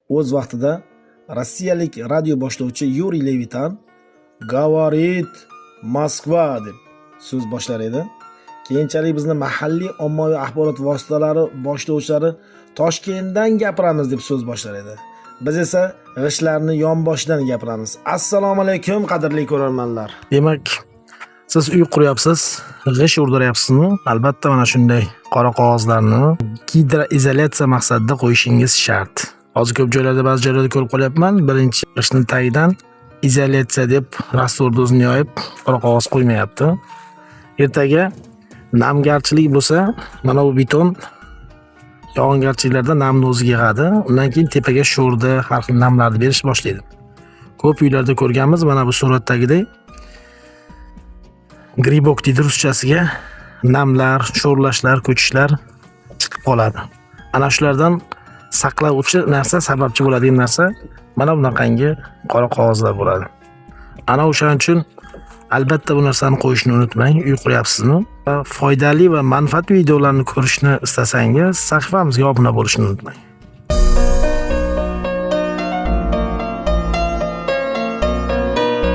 O'z vaqtida rossiyalik radio boshlovchi Yuriy Levitan "Говорит Moskva" deb so'z boshlar edi. Keyinchalik bizni mahalliy ommaviy axborot vositalari boshlovchilari "Toshkentdan gapiramiz" deb so'z boshlar edi. Biz esa g'ishtlarni yonboshidan gapiramiz. Assalomu alaykum, qadrli ko'rarmanlar. Demak, siz uy quryapsiz, g'isht urdiryapsizmi? Albatta, mana shunday qora qog'ozlarni gidroizolyatsiya maqsadida qo'yishingiz shart. Hozir ko'p joylarda, ba'zi joylarda ko'rib qolyapman. Birinchi g'ishtni tagidan izolyatsiya deb раствор ni o'zini yoyib, qora qog'oz qo'ymayapti. Ertaga namgarchilik bo'lsa, mana bu beton yog'ingarchiliklarda namni o'ziga yig'adi. Undan keyin tepaga sho'rni, har xil namlarni berish boshlaydi. Ko'p uylarda ko'rganmiz, mana bu suratdagidek грибок deydi ruschasiga, namlar, sho'rlashlar, ko'chishlar chiqib qoladi. Ana shulardan saqlovchi narsa, sababchi bo'ladigan narsa mana bunaqangi qora qog'ozlar bo'ladi. Ana o'shaning uchun albatta bu narsani qo'yishni unutmang. Uy quryapsizmi? Va foydali va manfaatli videolarni ko'rishni istasangiz, sahifamizga obuna bo'lishni unutmang.